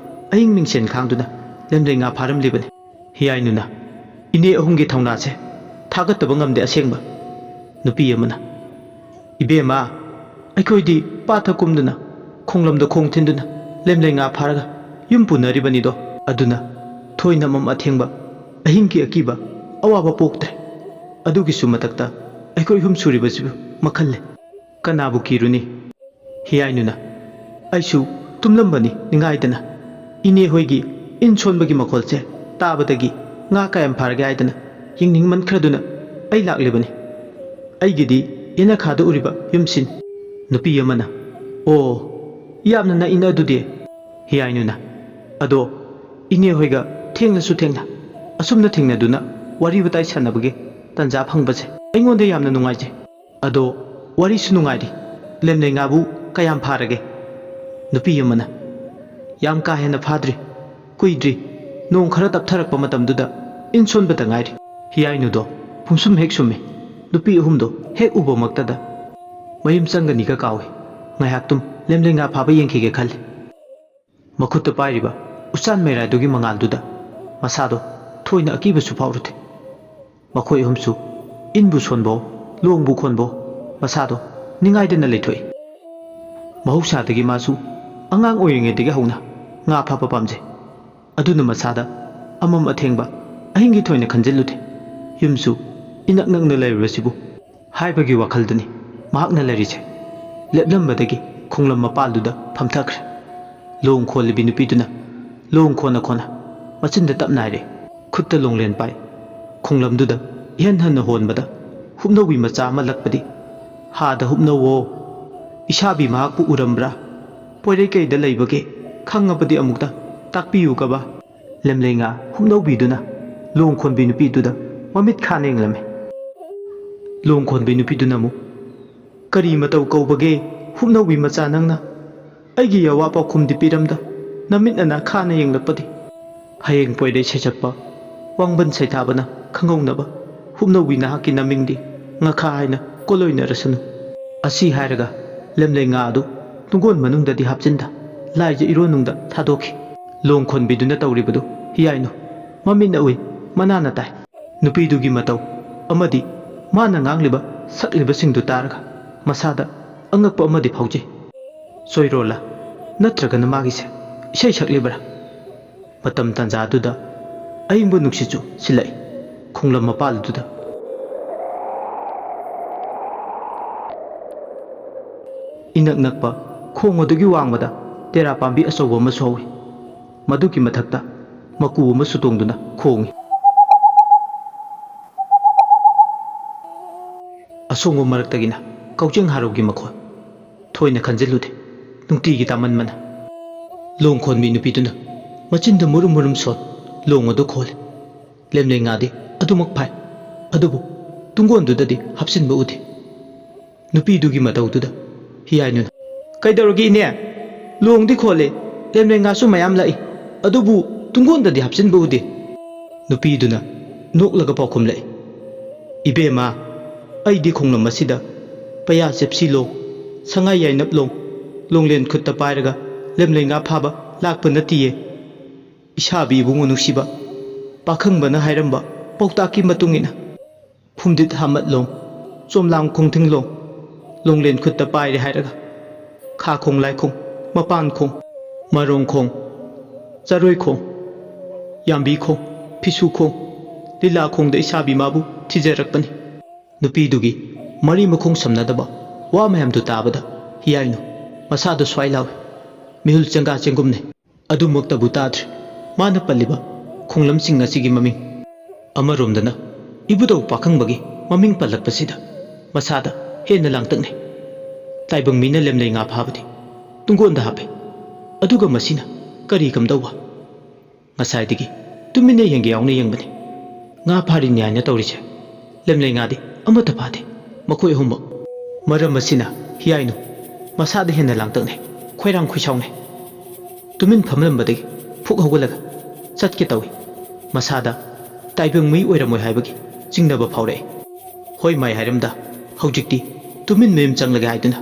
ꯑꯍꯤꯡ ꯃꯤꯡꯁꯦꯟ ꯈꯥꯡꯗꯨꯅ ꯂꯦꯝꯂꯩ ꯉꯥ ꯐꯥꯔꯝꯂꯤꯕꯅꯤ꯫" ꯍꯤꯌꯥꯏꯅꯨꯅ, "ꯏꯅꯦ ꯑꯍꯨꯝꯒꯤ ꯊꯧꯅꯥꯁꯦ ꯊꯥꯒꯠꯇꯕ ꯉꯝꯗꯦ ꯑꯁꯦꯡꯕ꯫" ꯅꯨꯄꯤ ꯑꯃꯅ, "ꯏꯕꯦꯝꯃ, ꯑꯩꯈꯣꯏꯗꯤ ꯄꯥꯠꯇ ꯀꯨꯝꯗꯨꯅ, ꯈꯣꯡꯂꯝꯗ ꯈꯣꯡ ꯊꯤꯟꯗꯨꯅ ꯂꯦꯝꯂꯩ ꯉꯥ ꯐꯥꯔꯒ ꯌꯨꯝ ꯄꯨꯅꯔꯤꯕꯅꯤꯗꯣ꯫ ꯑꯗꯨꯅ ꯊꯣꯏꯅ ꯃꯝ ꯑꯊꯦꯡꯕ ꯑꯍꯤꯡꯒꯤ ꯑꯀꯤꯕ ꯑꯋꯥꯕ ꯄꯣꯛꯇ꯭ꯔꯦ꯫ ꯑꯗꯨꯒꯤꯁꯨ ꯃꯊꯛꯇ ꯑꯩꯈꯣꯏ ꯑꯍꯨꯝ ꯁꯨꯔꯤꯕꯁꯤꯕꯨ ꯃꯈꯜ ꯂꯩ꯫ ꯀꯅꯥꯕꯨ ꯀꯤꯔꯨꯅꯤ?" ꯍꯤꯌꯥꯏꯅꯨꯅ, "ꯑꯩꯁꯨ ꯇꯨꯝꯂꯝꯕꯅꯤ ꯅꯤꯡꯉꯥꯏꯗꯅ꯫ ꯏꯅꯦ ꯍꯣꯏꯒꯤ ꯏꯟ ꯁꯣꯟꯕꯒꯤ ꯃꯈꯣꯜꯁꯦ ꯇꯥꯕꯗꯒꯤ ꯉꯥ ꯀꯌꯥꯝ ꯐꯥꯔꯒꯦ ꯍꯥꯏꯗꯅ ꯌꯦꯡꯅꯤꯡꯃꯟꯈ꯭ꯔꯗꯨꯅ ꯑꯩ ꯂꯥꯛꯂꯤꯕꯅꯤ꯫ ꯑꯩꯒꯤꯗꯤ ꯌꯦꯅꯈꯥꯗ ꯎꯔꯤꯕ ꯌꯨꯝꯁꯤꯅꯤ꯫" ꯅꯨꯄꯤ ꯑꯃꯅ, "ꯑꯣ, ꯌꯥꯝꯅ ꯅꯛꯏꯅ ꯑꯗꯨꯗꯤ꯫" ꯍꯤꯌꯥꯏꯅꯨꯅ, "ꯑꯗꯣ ꯏꯅꯦ ꯍꯣꯏꯒ ꯊꯦꯡꯂꯁꯨ ꯊꯦꯡꯅ ꯑꯁꯨꯝꯅ ꯊꯦꯡꯅꯗꯨꯅ ꯋꯥꯔꯤ ꯋꯥꯇꯥꯏ ꯁꯥꯟꯅꯕꯒꯤ ꯇꯥꯟꯖꯥ ꯐꯪꯕꯁꯦ ꯑꯩꯉꯣꯟꯗ ꯌꯥꯝꯅ ꯅꯨꯡꯉꯥꯏꯖꯩ꯫ ꯑꯗꯣ ꯋꯥꯔꯤꯁꯨ ꯅꯨꯡꯉꯥꯏꯔꯤ꯫ ꯂꯦꯝꯂꯩ ꯉꯥꯕꯨ ꯀꯌꯥꯝ ꯐꯥꯔꯒꯦ?" ꯅꯨꯄꯤ ꯑꯃꯅ, "ꯌꯥꯝ ꯀꯥ ꯍꯦꯟꯅ ꯐꯥꯗ꯭ꯔꯤ꯫ ꯀꯨꯏꯗ꯭ꯔꯤ꯫ ꯅꯣꯡ ꯈꯔ ꯇꯞꯊꯔꯛꯄ ꯃꯇꯝꯗꯨꯗ ꯏꯟ ꯁꯣꯟꯕꯗ ꯉꯥꯏꯔꯤ꯫" ꯍꯤꯌꯥꯏꯅꯨꯗꯣ ꯄꯨꯝꯁꯨꯝ ꯍꯦꯛ ꯁꯨꯝꯃꯤ꯫ ꯅꯨꯄꯤ ꯑꯍꯨꯝꯗꯣ ꯍꯦꯛ ꯎꯕꯃꯛꯇꯗ ꯃꯌꯨꯝ ꯆꯪꯒꯅꯤꯒ ꯀꯥꯎꯏ꯫ ꯉꯥꯏꯍꯥꯛꯇꯨꯝ ꯂꯦꯝꯂꯩ ꯉꯥ ꯐꯥꯕ ꯌꯦꯡꯈꯤꯒꯦ ꯈꯜꯂꯤ꯫ ꯃꯈꯨꯠꯇ ꯄꯥꯏꯔꯤꯕ ꯎꯆꯥꯟ ꯃꯩꯔꯥꯗꯨꯒꯤ ꯃꯉꯥꯜꯗꯨꯗ ꯃꯁꯥꯗꯣ ꯊꯣꯏꯅ ꯑꯀꯤꯕꯁꯨ ꯐꯥꯎꯔꯨꯗꯦ꯫ ꯃꯈꯣꯏ ꯑꯍꯨꯝꯁꯨ ꯏꯟꯕꯨ ꯁꯣꯟꯕꯣ, ꯂꯣꯡꯕꯨ ꯈꯣꯟꯕꯣ, ꯃꯁꯥꯗꯣ ꯅꯤꯡꯉꯥꯏꯗꯅ ꯂꯩꯊꯣꯛꯏ꯫ ꯃꯍꯧꯁꯥꯗꯒꯤ ꯃꯥꯁꯨ ꯑꯉꯥꯡ ꯑꯣꯏꯔꯤꯉꯩꯗꯒꯤ ꯍꯧꯅ ꯉꯥ ꯐꯥꯕ ꯄꯥꯝꯖꯩ꯫ ꯑꯗꯨꯅ ꯃꯁꯥꯗ ꯑꯃꯝ ꯑꯊꯦꯡꯕ ꯑꯍꯤꯡꯒꯤ ꯊꯣꯏꯅ ꯈꯟꯖꯤꯜꯂꯨꯗꯦ꯫ ꯌꯨꯝꯁꯨ ꯏꯅꯛ ꯅꯛꯅ ꯂꯩꯔꯤꯕꯁꯤꯕꯨ ꯍꯥꯏꯕꯒꯤ ꯋꯥꯈꯜꯗꯅꯤ ꯃꯍꯥꯛꯅ ꯂꯩꯔꯤꯁꯦ꯫ ꯂꯦꯞꯂꯝꯕꯗꯒꯤ ꯈꯣꯡꯂꯝ ꯃꯄꯥꯜꯗꯨꯗ ꯐꯝꯊꯈ꯭ꯔꯦ꯫ ꯂꯣꯡ ꯈꯣꯜꯂꯤꯕꯤ ꯅꯨꯄꯤꯗꯨꯅ ꯂꯣꯡ ꯈꯣꯟꯅ ꯈꯣꯟꯅ ꯃꯆꯤꯟꯗ ꯇꯞ ꯅꯥꯏꯔꯦ꯫ ꯈꯨꯠꯇ ꯂꯣꯡꯂꯦꯟ ꯄꯥꯏ꯫ ꯈꯣꯡꯂꯝꯗꯨꯗ ꯏꯍꯟ ꯍꯟꯅ ꯍꯣꯟꯕꯗ ꯍꯨꯞꯅꯧꯕꯤ ꯃꯆꯥ ꯑꯃ ꯂꯛꯄꯗꯤ, "ꯍꯥꯗ ꯍꯨꯞꯅꯧꯋꯣ꯫ ꯏꯁꯥꯕꯤ ꯃꯍꯥꯛꯄꯨ ꯎꯔꯝꯕ꯭ꯔꯥ?" ꯄꯣꯏꯔꯩꯀꯩꯗ ꯂꯩꯕꯒꯦ? ꯈꯪꯉꯕꯗꯤ ꯑꯃꯨꯛꯇ ꯇꯥꯛꯄꯤꯌꯨ ꯀꯕꯥ꯫ ꯂꯦꯝꯂꯩꯉꯥ ꯍꯨꯞꯅꯧꯕꯤꯗꯨꯅ ꯂꯣꯡ ꯈꯣꯟꯕꯤ ꯅꯨꯄꯤꯗꯨꯗ ꯃꯃꯤꯠ ꯈꯥꯅ ꯌꯦꯡꯂꯝꯃꯤ꯫ ꯂꯣꯡ ꯈꯣꯟꯕꯤ ꯅꯨꯄꯤꯗꯨꯅ ꯑꯃꯨꯛ, "ꯀꯔꯤ ꯃꯇꯧ ꯀꯧꯕꯒꯦ, ꯍꯨꯞꯅꯧꯕꯤ ꯃꯆꯥ ꯅꯪꯅ? ꯑꯩꯒꯤ ꯑꯋꯥ ꯄꯥꯎꯈꯨꯝꯗꯤ ꯄꯤꯔꯝꯗ ꯅꯃꯤꯠ ꯅꯅꯥ ꯈꯥꯅ ꯌꯦꯡꯂꯛꯄꯗꯤ? ꯍꯌꯦꯡ ꯄꯣꯏꯔꯩ ꯁꯩꯁꯛꯄ ꯋꯥꯡꯕꯟ ꯁꯩꯊꯥꯕꯅ ꯈꯪꯍꯧꯅꯕ ꯍꯨꯞꯅꯧꯕꯤ ꯅꯍꯥꯛꯀꯤ ꯅꯃꯤꯡꯗꯤ ꯉꯥꯈꯥ ꯍꯥꯏꯅ ꯀꯣꯂꯣꯏꯅꯔꯁꯅꯨ"꯫ ꯑꯁꯤ ꯍꯥꯏꯔꯒ ꯂꯦꯝꯂꯩ ꯉꯥ ꯑꯗꯨ ꯇꯨꯡꯒꯣꯟ ꯃꯅꯨꯡꯗꯗꯤ ꯍꯥꯞꯆꯤꯟꯗ ꯂꯥꯏꯖ ꯏꯔꯣꯟꯅꯨꯡꯗ ꯊꯥꯗꯣꯛꯈꯤ꯫ ꯂꯣꯡ ꯈꯣꯟꯕꯤꯗꯨꯅ ꯇꯧꯔꯤꯕꯗꯨ ꯍꯤꯌꯥꯏꯅꯨ ꯃꯃꯤꯠꯅ ꯎꯏ, ꯃꯅꯥꯅ ꯇꯥꯏ꯫ ꯅꯨꯄꯤꯗꯨꯒꯤ ꯃꯇꯧ ꯑꯃꯗꯤ ꯃꯥꯅ ꯉꯥꯡꯂꯤꯕ ꯁꯛꯂꯤꯕꯁꯤꯡꯗꯨ ꯇꯥꯔꯒ ꯃꯁꯥꯗ ꯑꯉꯛꯄ ꯑꯃꯗꯤ ꯐꯥꯎꯖꯩ꯫ ꯆꯣꯏꯔꯣꯜꯂ ꯅꯠꯇ꯭ꯔꯒꯅ ꯃꯥꯒꯤꯁꯦ ꯏꯁꯩ ꯁꯛꯂꯤꯕ꯭ꯔꯥ? ꯃꯇꯝ ꯇꯥꯟꯖꯥꯗꯨꯗ ꯑꯏꯪꯕ ꯅꯨꯡꯁꯤꯠꯁꯨ ꯁꯤꯜꯂꯛꯏ꯫ ꯈꯣꯡꯂꯝ ꯃꯄꯥꯜ ꯑꯗꯨꯗ ꯏꯅꯛ ꯅꯛꯄ ꯈꯣꯡ ꯑꯗꯨꯒꯤ ꯋꯥꯡꯃꯗ ꯇꯦꯔꯥ ꯄꯥꯝꯕꯤ ꯑꯆꯧꯕ ꯑꯃꯁꯨ ꯍꯧꯏ꯫ ꯃꯗꯨꯒꯤ ꯃꯊꯛꯇ ꯃꯀꯨ ꯑꯃꯁꯨ ꯇꯣꯡꯗꯨꯅ ꯈꯣꯡꯏ꯫ ꯑꯁꯣꯡꯕ ꯃꯔꯛꯇꯒꯤꯅ ꯀꯛꯆꯦꯡ ꯍꯥꯔꯧꯒꯤ ꯃꯈꯣꯜ꯫ ꯊꯣꯏꯅ ꯈꯟꯖꯤꯜꯂꯨꯗꯦ, ꯅꯨꯡꯇꯤꯒꯤ ꯇꯥꯃꯟꯕꯅ꯫ ꯂꯣꯡ ꯈꯣꯟꯕꯤ ꯅꯨꯄꯤꯗꯨꯅ ꯃꯆꯤꯟꯗ ꯃꯨꯔꯨꯝ ꯃꯨꯔꯨꯝ ꯁꯣꯟ ꯂꯣꯡ ꯑꯗꯨ ꯈꯣꯜꯂꯤ꯫ ꯂꯦꯝꯂꯩ ꯉꯥꯗꯤ ꯑꯗꯨꯃꯛ ꯐꯥꯏ, ꯑꯗꯨꯕꯨ ꯇꯨꯡꯒꯣꯟꯗꯨꯗꯗꯤ ꯍꯥꯞꯆꯤꯟꯕ ꯎꯗꯦ꯫ ꯅꯨꯄꯤꯗꯨꯒꯤ ꯃꯇꯧꯗꯨꯗ ꯍꯤꯌꯥꯏꯅꯨꯅ, "ꯀꯩꯗꯧꯔꯒꯦ ꯏꯅꯦ? ꯂꯣꯡꯗꯤ ꯈꯣꯜꯂꯦ, ꯂꯦꯝꯂꯩ ꯉꯥꯁꯨ ꯃꯌꯥꯝ ꯂꯥꯛꯏ, ꯑꯗꯨꯕꯨ ꯇꯨꯡꯒꯣꯟꯗꯗꯤ ꯍꯥꯞꯆꯤꯟꯕ ꯎꯗꯦ"꯫ ꯅꯨꯄꯤꯗꯨꯅ ꯅꯣꯛꯂꯒ ꯄꯥꯎꯈꯨꯝꯂꯛꯏ, "ꯏꯕꯦꯝꯃ, ꯑꯩꯗꯤ ꯈꯣꯡꯂꯝ ꯑꯁꯤꯗ ꯄꯩꯌꯥ ꯆꯦꯞꯁꯤ ꯂꯣꯡ, ꯁꯉꯥꯏ ꯌꯥꯏꯅꯞ ꯂꯣꯡ, ꯂꯣꯡꯂꯦꯟ ꯈꯨꯠꯇ ꯄꯥꯏꯔꯒ ꯂꯦꯝꯂꯩ ꯉꯥ ꯐꯥꯕ ꯂꯥꯛꯄ ꯅꯠꯇꯤꯌꯦ꯫ ꯏꯁꯥꯕꯤ ꯏꯕꯨꯡꯉꯣ ꯅꯨꯡꯁꯤꯕ, ꯄꯥꯈꯪꯕꯅ ꯍꯥꯏꯔꯝꯕ ꯄꯥꯎꯇꯥꯛꯀꯤ ꯃꯇꯨꯡ ꯏꯟꯅ ꯐꯨꯝꯗꯤꯠ ꯍꯥꯃꯠꯂꯣꯡ, ꯆꯣꯝꯂꯥꯡ ꯈꯣꯡꯊꯤꯡꯂꯣꯡ, ꯂꯣꯡꯂꯦꯟ ꯈꯨꯠꯇ ꯄꯥꯏꯔꯦ ꯍꯥꯏꯔꯒ ꯈꯥ ꯈꯣꯡ ꯂꯥꯏꯈꯣꯡ, ꯃꯄꯥꯟ ꯈꯣꯡ, ꯃꯔꯣꯡ ꯈꯣꯡ, ꯆꯔꯣꯏ ꯈꯣꯡ, ꯌꯥꯝꯕꯤ ꯈꯣꯡ, ꯐꯤꯁꯨ ꯈꯣꯡ, ꯂꯤꯂꯥ ꯈꯣꯡꯗ ꯏꯁꯥꯕꯤ ꯃꯥꯕꯨ ꯊꯤꯖꯔꯛꯄꯅꯤ"꯫ ꯅꯨꯄꯤꯗꯨꯒꯤ ꯃꯔꯤ ꯃꯈꯣꯡ ꯁꯝꯅꯗꯕ ꯋꯥ ꯃꯌꯥꯝꯗꯨ ꯇꯥꯕꯗ ꯍꯤꯌꯥꯏꯅꯨ ꯃꯁꯥꯗꯨ ꯁ꯭ꯋꯥꯏ ꯂꯥꯎꯏ꯫ ꯃꯤꯍꯨꯜ ꯆꯦꯡꯒꯥ ꯆꯦꯡꯒꯨꯝꯅꯩ꯫ ꯑꯗꯨꯃꯛꯇꯕꯨ ꯇꯥꯗ꯭ꯔꯤ꯫ ꯃꯥꯅ ꯄꯜꯂꯤꯕ ꯈꯣꯡꯂꯝꯁꯤꯡ ꯑꯁꯤꯒꯤ ꯃꯃꯤꯡ꯫ ꯑꯃꯔꯣꯝꯗꯅ ꯏꯕꯨꯙꯧ ꯄꯥꯈꯪꯕꯒꯤ ꯃꯃꯤꯡ ꯄꯜꯂꯛꯄꯁꯤꯗ ꯃꯁꯥꯗ ꯍꯦꯟꯅ ꯂꯥꯡꯇꯛꯅꯩ꯫ ꯇꯥꯏꯕꯪ ꯃꯤꯅ ꯂꯦꯝꯂꯩ ꯉꯥ ꯐꯥꯕꯗꯤ ꯇꯨꯡꯒꯣꯟꯗ ꯍꯥꯞꯄꯦ꯫ ꯑꯗꯨꯒ ꯃꯁꯤꯅ ꯀꯔꯤ ꯀꯝꯗꯧꯕ? ꯉꯁꯥꯏꯗꯒꯤ ꯇꯨꯃꯤꯟꯅ ꯌꯦꯡꯒꯦ ꯌꯥꯎꯅ ꯌꯦꯡꯕꯅꯤ꯫ ꯉꯥ ꯐꯥꯔꯤꯅꯤ ꯍꯥꯏꯅ ꯇꯧꯔꯤꯁꯦ꯫ ꯂꯦꯝꯂꯩ ꯉꯥꯗꯤ ꯑꯃꯠꯇ ꯐꯥꯗꯦ꯫ ꯃꯈꯣꯏ ꯑꯍꯨꯝꯃꯛ꯫ ꯃꯔꯝ ꯑꯁꯤꯅ ꯍꯤꯌꯥꯏꯅꯨ ꯃꯁꯥꯗ ꯍꯦꯟꯅ ꯂꯥꯡꯇꯛꯅꯩ, ꯈꯣꯏꯔꯥꯡ ꯈꯣꯏꯁꯥꯎꯅꯩ꯫ ꯇꯨꯃꯤꯟ ꯐꯝꯂꯝꯕꯗꯒꯤ ꯐꯨꯛ ꯍꯧꯒꯠꯂꯒ ꯆꯠꯀꯦ ꯇꯧꯏ꯫ ꯃꯁꯥꯗ ꯇꯥꯏꯕꯪ ꯃꯤ ꯑꯣꯏꯔꯝꯃꯣꯏ ꯍꯥꯏꯕꯒꯤ ꯆꯤꯡꯅꯕ ꯐꯥꯎꯔꯛꯏ꯫ ꯍꯣꯏ ꯃꯥꯏ ꯍꯥꯏꯔꯝꯗ ꯍꯧꯖꯤꯛꯇꯤ ꯇꯨꯃꯤꯟ ꯃꯌꯨꯝ ꯆꯪꯂꯒꯦ ꯍꯥꯏꯗꯨꯅ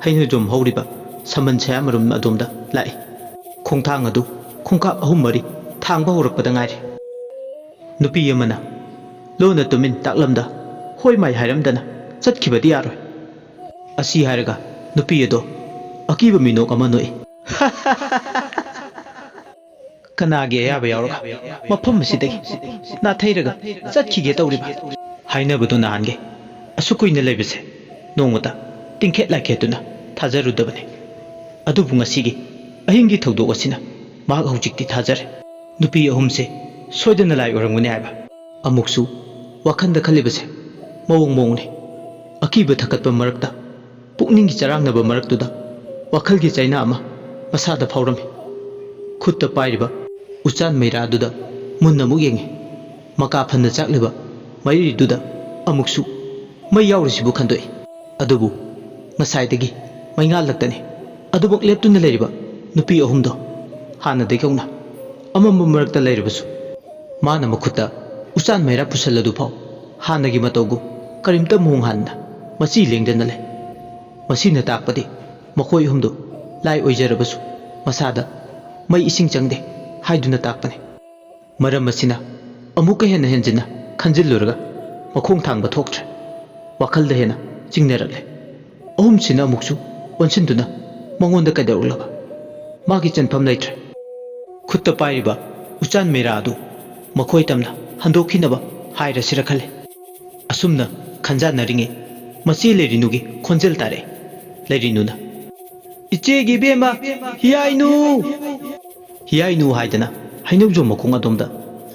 ꯍꯩꯅꯧꯖꯣꯝ ꯍꯧꯔꯤꯕ ꯁꯝꯕꯟ ꯁꯌꯥꯃꯔꯨꯝ ꯑꯗꯣꯝꯗ ꯂꯥꯛꯏ꯫ ꯈꯣꯡꯊꯥꯡ ꯑꯗꯨ ꯈꯣꯡꯀꯥꯞ ꯑꯍꯨꯝ ꯃꯔꯤ ꯊꯥꯡꯕ ꯍꯧꯔꯛꯄꯗ ꯉꯥꯏꯔꯤ꯫ ꯅꯨꯄꯤ ꯑꯃꯅ ꯂꯣꯟꯅ ꯇꯨꯃꯤꯟ ꯇꯥꯛꯂꯝꯗ ꯍꯣꯏ ꯃꯥꯏ ꯍꯥꯏꯔꯝꯗꯅ ꯆꯠꯈꯤꯕꯗꯤ ꯌꯥꯔꯣꯏ꯫ ꯑꯁꯤ ꯍꯥꯏꯔꯒ ꯅꯨꯄꯤ ꯑꯗꯣ ꯑꯀꯤꯕ ꯃꯤꯅꯣꯛ ꯑꯃ ꯅꯣꯛꯏ꯫ ꯀꯅꯥꯒꯤ ꯑꯌꯥꯕ ꯌꯥꯎꯔꯒ ꯃꯐꯝ ꯑꯁꯤꯗꯒꯤ ꯅꯥꯊꯩꯔꯒ ꯆꯠꯈꯤꯒꯦ ꯇꯧꯔꯤꯕ? ꯍꯥꯏꯅꯕꯗꯨ ꯅꯍꯥꯟꯒꯤ ꯑꯁꯨꯛ ꯀꯨꯏꯅ ꯂꯩꯕꯁꯦ ꯅꯣꯡꯃꯇ ꯇꯤꯡꯈꯦꯠ ꯂꯥꯏꯈꯦꯠꯇꯨꯅ ꯊꯥꯖꯔꯨꯗꯕꯅꯤ꯫ ꯑꯗꯨꯕꯨ ꯉꯁꯤꯒꯤ ꯑꯍꯤꯡꯒꯤ ꯊꯧꯗꯣꯛ ꯑꯁꯤꯅ ꯃꯍꯥꯛ ꯍꯧꯖꯤꯛꯇꯤ ꯊꯥꯖꯔꯦ꯫ ꯅꯨꯄꯤ ꯑꯍꯨꯝꯁꯦ ꯁꯣꯏꯗꯅ ꯂꯥꯏ ꯑꯣꯏꯔꯝꯒꯅꯤ ꯍꯥꯏꯕ꯫ ꯑꯃꯨꯛꯁꯨ ꯋꯥꯈꯜꯗ ꯈꯜꯂꯤꯕꯁꯦ ꯃꯑꯣꯡ ꯃꯑꯣꯡꯅꯤ꯫ ꯑꯀꯤꯕ ꯊꯛꯀꯠꯄ ꯃꯔꯛꯇ, ꯄꯨꯛꯅꯤꯡꯒꯤ ꯆꯔꯥꯡꯅꯕ ꯃꯔꯛꯇꯨꯗ ꯋꯥꯈꯜꯒꯤ ꯆꯩꯅꯥ ꯑꯃ ꯃꯁꯥꯗ ꯐꯥꯎꯔꯝꯃꯤ꯫ ꯈꯨꯠꯇ ꯄꯥꯏꯔꯤꯕ ꯎꯆꯥꯟ ꯃꯩꯔꯥꯗꯨꯗ ꯃꯨꯟꯅ ꯑꯃꯨꯛ ꯌꯦꯡꯉꯤ꯫ ꯃꯀꯥ ꯐꯟꯅ ꯆꯥꯛꯂꯤꯕ ꯃꯩꯔꯤꯗꯨꯗ ꯑꯃꯨꯛꯁꯨ ꯃꯩ ꯌꯥꯎꯔꯤꯁꯤꯕꯨ ꯈꯟꯗꯣꯛꯏ꯫ ꯑꯗꯨꯕꯨ ꯉꯁꯥꯏꯗꯒꯤ ꯃꯩꯉꯥꯜꯂꯛꯇꯅꯤ꯫ ꯑꯗꯨꯃꯛ ꯂꯦꯞꯇꯨꯅ ꯂꯩꯔꯤꯕ ꯅꯨꯄꯤ ꯑꯍꯨꯝꯗꯣ ꯍꯥꯟꯅꯗꯒꯤ ꯍꯧꯅ ꯑꯃꯝꯕ ꯃꯔꯛꯇ ꯂꯩꯔꯕꯁꯨ ꯃꯥꯅ ꯃꯈꯨꯠꯇ ꯎꯆꯥꯟ ꯃꯩꯔꯥ ꯄꯨꯁꯜꯂꯗꯨꯐꯥꯎ ꯍꯥꯟꯅꯒꯤ ꯃꯇꯧꯒꯨꯝ ꯀꯔꯤꯝꯇ ꯃꯑꯣꯡ ꯍꯥꯟꯅ ꯃꯆꯤ ꯂꯦꯡꯗꯅ ꯂꯩ꯫ ꯃꯁꯤꯅ ꯇꯥꯛꯄꯗꯤ ꯃꯈꯣꯏ ꯑꯍꯨꯝꯗꯨ ꯂꯥꯏ ꯑꯣꯏꯖꯔꯕꯁꯨ ꯃꯁꯥꯗ ꯃꯩ ꯏꯁꯤꯡ ꯆꯪꯗꯦ ꯍꯥꯏꯗꯨꯅ ꯇꯥꯛꯄꯅꯤ꯫ ꯃꯔꯝ ꯑꯁꯤꯅ ꯑꯃꯨꯛꯀ ꯍꯦꯟꯅ ꯍꯦꯟꯖꯤꯟꯅ ꯈꯟꯖꯤꯜꯂꯨꯔꯒ ꯃꯈꯣꯡ ꯊꯥꯡꯕ ꯊꯣꯛꯇ꯭ꯔꯦ꯫ ꯋꯥꯈꯜꯗ ꯍꯦꯟꯅ ꯆꯤꯡꯅꯔꯛꯂꯦ꯫ ꯑꯍꯨꯝꯁꯤꯅ ꯑꯃꯨꯛꯁꯨ ꯑꯣꯟꯁꯤꯟꯗꯨꯅ ꯃꯉꯣꯟꯗ ꯀꯩꯗꯧꯔꯛꯂꯕ? ꯃꯥꯒꯤ ꯆꯟꯐꯝ ꯂꯩꯇ꯭ꯔꯦ꯫ ꯈꯨꯠꯇ ꯄꯥꯏꯔꯤꯕ ꯎꯆꯥꯟ ꯃꯩꯔꯥ ꯑꯗꯨ ꯃꯈꯣꯏ ꯇꯝꯅ ꯍꯟꯗꯣꯛꯈꯤꯅꯕ ꯍꯥꯏꯔꯁꯤꯔ ꯈꯜꯂꯦ꯫ ꯑꯁꯨꯝꯅ ꯈꯟꯖꯥꯟꯅꯔꯤꯉꯩ ꯃꯆꯦ ꯂꯩꯔꯤꯅꯨꯒꯤ ꯈꯣꯟꯖꯦꯜ ꯇꯥꯔꯛꯑꯦ꯫ ꯂꯩꯔꯤꯅꯨꯅ, "ꯏꯆꯦꯒꯤ ꯏꯕꯦꯝꯃ, ꯍꯤꯌꯥꯏꯅꯨ!" ꯍꯤꯌꯥꯏꯅꯨ ꯍꯥꯏꯗꯅ ꯍꯩꯅꯧꯖꯣꯝ ꯃꯈꯣꯡ ꯑꯗꯣꯝꯗ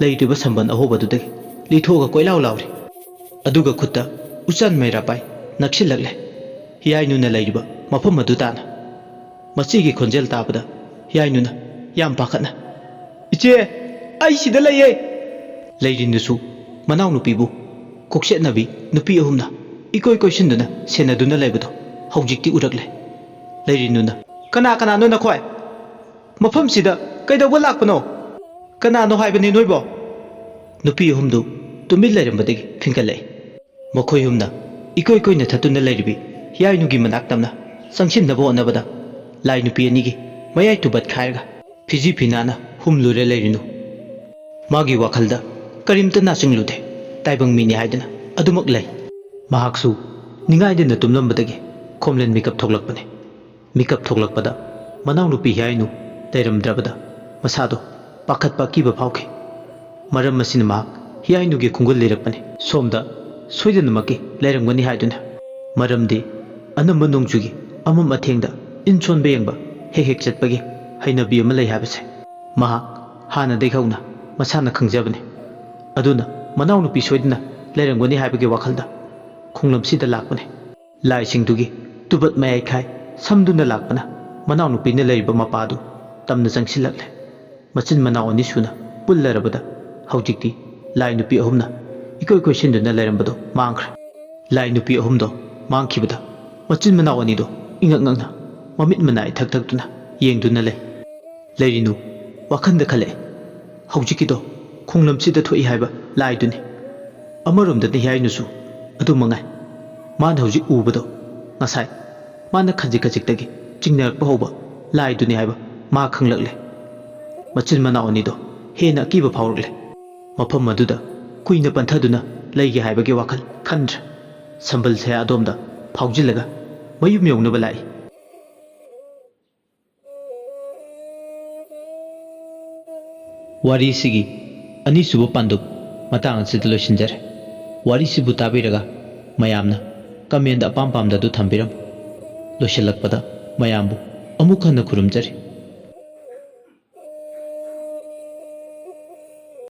ꯂꯩꯔꯤꯕ ꯁꯝꯕꯟ ꯑꯍꯣꯕꯗꯨꯗꯒꯤ ꯂꯤꯊꯣꯛꯑꯒ ꯀꯣꯏꯂꯥꯎ ꯂꯥꯎꯔꯤ꯫ ꯑꯗꯨꯒ ꯈꯨꯠꯇ ꯎꯆꯥꯟ ꯃꯩꯔꯥ ꯄꯥꯏ ꯅꯛꯁꯤꯜꯂꯛꯂꯦ꯫ ꯍꯤꯌꯥꯏꯅꯨꯅ ꯂꯩꯔꯤꯕ ꯃꯐꯝ ꯑꯗꯨ ꯇꯥꯅ꯫ ꯃꯆꯦꯒꯤ ꯈꯣꯟꯖꯦꯜ ꯇꯥꯕꯗ ꯍꯤꯌꯥꯏꯅꯨꯅ ꯌꯥꯝ ꯄꯥꯈꯠꯅ, "ꯏꯆꯦ, ꯑꯩ ꯁꯤꯗ ꯂꯩꯌꯦ!" ꯂꯩꯔꯤꯅꯨꯁꯨ ꯃꯅꯥꯎꯅꯨꯄꯤꯕꯨ ꯀꯣꯛꯁꯦꯠꯅꯕꯤ ꯅꯨꯄꯤ ꯑꯍꯨꯝꯅ ꯏꯀꯣꯏ ꯀꯣꯏꯁꯤꯟꯗꯨꯅ ꯁꯦꯟꯅꯗꯨꯅ ꯂꯩꯕꯗꯣ ꯍꯧꯖꯤꯛꯇꯤ ꯎꯔꯛꯂꯦ꯫ ꯂꯩꯔꯤꯅꯨꯅ, "ꯀꯅꯥ ꯀꯅꯥꯅꯣ ꯅꯈꯣꯏ? ꯃꯐꯝꯁꯤꯗ ꯀꯩꯗꯧꯕ ꯂꯥꯛꯄꯅꯣ? ꯀꯅꯥꯅꯣ ꯍꯥꯏꯕꯅꯤ ꯅꯣꯏꯕꯣ?" ꯅꯨꯄꯤ ꯑꯍꯨꯝꯗꯨ ꯇꯨꯃꯤꯟ ꯂꯩꯔꯝꯕꯗꯒꯤ ꯐꯤꯡꯒꯠꯂꯛꯏ꯫ ꯃꯈꯣꯏ ꯑꯍꯨꯝꯅ ꯏꯀꯣꯏ ꯀꯣꯏꯅ ꯊꯠꯇꯨꯅ ꯂꯩꯔꯤꯕꯤ ꯍꯤꯌꯥꯏꯅꯨꯒꯤ ꯃꯅꯥꯛ ꯇꯝꯅ ꯆꯪꯁꯤꯟꯅꯕ ꯍꯣꯠꯅꯕꯗ ꯂꯥꯏ ꯅꯨꯄꯤ ꯑꯅꯤꯒꯤ ꯃꯌꯥꯏ ꯇꯨꯕꯠ ꯈꯥꯏꯔꯒ ꯐꯤꯖꯤ ꯐꯤꯅꯥꯅ ꯍꯨꯝꯂꯨꯔꯦ ꯂꯩꯔꯤꯅꯨ꯫ ꯃꯥꯒꯤ ꯋꯥꯈꯜꯗ ꯀꯔꯤꯝꯇ ꯅꯥꯆꯤꯡꯂꯨꯗꯦ꯫ ꯇꯥꯏꯕꯪ ꯃꯤꯅꯤ ꯍꯥꯏꯗꯨꯅ ꯑꯗꯨꯃꯛ ꯂꯩ꯫ ꯃꯍꯥꯛꯁꯨ ꯅꯤꯡꯉꯥꯏꯗꯅ ꯇꯨꯝꯂꯝꯕꯗꯒꯤ ꯈꯣꯝꯂꯦꯟ ꯃꯤꯀꯞ ꯊꯣꯛꯂꯛꯄꯅꯤ꯫ ꯃꯤꯀꯞ ꯊꯣꯛꯂꯛꯄꯗ ꯃꯅꯥꯎꯅꯨꯄꯤ ꯍꯤꯌꯥꯏꯅꯨ ꯂꯩꯔꯝꯗ꯭ꯔꯕꯗ ꯃꯁꯥꯗꯣ ꯄꯥꯈꯠꯄ ꯑꯀꯤꯕ ꯐꯥꯎꯈꯤ꯫ ꯃꯔꯝ ꯑꯁꯤꯅ ꯃꯍꯥꯛ ꯍꯤꯌꯥꯏꯅꯨꯒꯤ ꯈꯣꯡꯒꯨꯜ ꯂꯤꯔꯛꯄꯅꯤ꯫ ꯁꯣꯝꯗ ꯁꯣꯏꯗꯅꯃꯛꯀꯤ ꯂꯩꯔꯝꯒꯅꯤ ꯍꯥꯏꯗꯨꯅ꯫ ꯃꯔꯝꯗꯤ ꯑꯅꯝꯕ ꯅꯣꯡꯖꯨꯒꯤ ꯑꯃꯝ ꯑꯊꯦꯡꯗ ꯏꯟ ꯁꯣꯟꯕ ꯌꯦꯡꯕ ꯍꯦꯛ ꯍꯦꯛ ꯆꯠꯄꯒꯤ ꯍꯩꯅꯕꯤ ꯑꯃ ꯂꯩ ꯍꯥꯏꯕꯁꯦ ꯃꯍꯥꯛ ꯍꯥꯟꯅꯗꯒꯤ ꯍꯧꯅ ꯃꯁꯥꯅ ꯈꯪꯖꯕꯅꯤ꯫ ꯑꯗꯨꯅ ꯃꯅꯥꯎꯅꯨꯄꯤ ꯁꯣꯏꯗꯅ ꯂꯩꯔꯝꯒꯅꯤ ꯍꯥꯏꯕꯒꯤ ꯋꯥꯈꯜꯗ ꯈꯣꯡꯂꯝꯁꯤꯗ ꯂꯥꯛꯄꯅꯤ꯫ ꯂꯥꯏꯁꯤꯡꯗꯨꯒꯤ ꯇꯨꯕꯠ ꯃꯌꯥꯏꯈꯥꯏ ꯁꯝꯗꯨꯅ ꯂꯥꯛꯄꯅ ꯃꯅꯥꯎꯅꯨꯄꯤꯅ ꯂꯩꯔꯤꯕ ꯃꯄꯥꯗꯨ ꯇꯝꯅ ꯆꯪꯁꯤꯜꯂꯛꯂꯦ꯫ ꯃꯆꯤꯟ ꯃꯅꯥꯎ ꯑꯅꯤ ꯁꯨꯅ ꯄꯨꯜꯂꯔꯕꯗ ꯍꯧꯖꯤꯛꯇꯤ ꯂꯥꯏ ꯅꯨꯄꯤ ꯑꯍꯨꯝꯅ ꯏꯀꯣꯏ ꯀꯣꯏꯁꯤꯟꯗꯨꯅ ꯂꯩꯔꯝꯕꯗꯣ ꯃꯥꯡꯈ꯭ꯔꯦ꯫ ꯂꯥꯏ ꯅꯨꯄꯤ ꯑꯍꯨꯝꯗꯣ ꯃꯥꯡꯈꯤꯕꯗ ꯃꯆꯤꯟ ꯃꯅꯥꯎ ꯑꯅꯤꯗꯣ ꯏꯉꯛ ꯉꯛꯅ ꯃꯃꯤꯠ ꯃꯅꯥ ꯏꯊꯛ ꯊꯛꯇꯨꯅ ꯌꯦꯡꯗꯨꯅ ꯂꯩ꯫ ꯂꯩꯔꯤꯅꯨ ꯋꯥꯈꯟꯗ ꯈꯜꯂꯛꯑꯦ, "ꯍꯧꯖꯤꯛꯀꯤꯗꯣ ꯈꯣꯡꯂꯝꯁꯤꯗ ꯊꯣꯛꯏ ꯍꯥꯏꯕ ꯂꯥꯏꯗꯨꯅꯤ꯫ ꯑꯃꯔꯣꯝꯗꯗꯤ ꯍꯤꯌꯥꯏꯅꯨꯁꯨ ꯑꯗꯨ ꯃꯉꯥꯏ꯫ ꯃꯥꯅ ꯍꯧꯖꯤꯛ ꯎꯕꯗꯣ ꯉꯁꯥꯏ ꯃꯥꯅ ꯈꯖꯤꯛ ꯈꯖꯤꯛꯇꯒꯤ ꯆꯤꯡꯅꯔꯛꯄ ꯍꯧꯕ ꯂꯥꯏꯗꯨꯅꯤ ꯍꯥꯏꯕ ꯃꯥ ꯈꯪꯂꯛꯂꯦ꯫" ꯃꯆꯤꯟ ꯃꯅꯥꯎ ꯑꯅꯤꯗꯣ ꯍꯦꯟꯅ ꯑꯀꯤꯕ ꯐꯥꯎꯔꯛꯂꯦ꯫ ꯃꯐꯝ ꯑꯗꯨꯗ ꯀꯨꯏꯅ ꯄꯟꯊꯗꯨꯅ ꯂꯩꯒꯦ ꯍꯥꯏꯕꯒꯤ ꯋꯥꯈꯜ ꯈꯟꯗ꯭ꯔꯦ꯫ ꯁꯝꯕꯜ ꯁꯌꯥ ꯑꯗꯣꯝꯗ ꯐꯥꯎꯖꯤꯜꯂꯒ ꯃꯌꯨꯝ ꯌꯧꯅꯕ ꯂꯥꯛꯏ꯫ ꯋꯥꯔꯤꯁꯤꯒꯤ ꯑꯅꯤꯁꯨꯕ ꯄꯥꯟꯗꯨꯞ ꯃꯇꯥꯡ ꯑꯁꯤꯗ ꯂꯣꯏꯁꯤꯟꯖꯔꯦ꯫ ꯋꯥꯔꯤꯁꯤꯕꯨ ꯇꯥꯕꯤꯔꯒ ꯃꯌꯥꯝꯅ ꯀꯃꯦꯟꯗ ꯑꯄꯥꯝ ꯄꯥꯝꯗ ꯑꯗꯨ ꯊꯝꯕꯤꯔꯝꯃꯨ꯫ ꯂꯣꯏꯁꯤꯜꯂꯛꯄꯗ ꯃꯌꯥꯝꯕꯨ ꯑꯃꯨꯛ ꯍꯟꯅ ꯈꯨꯔꯨꯝꯖꯔꯤ꯫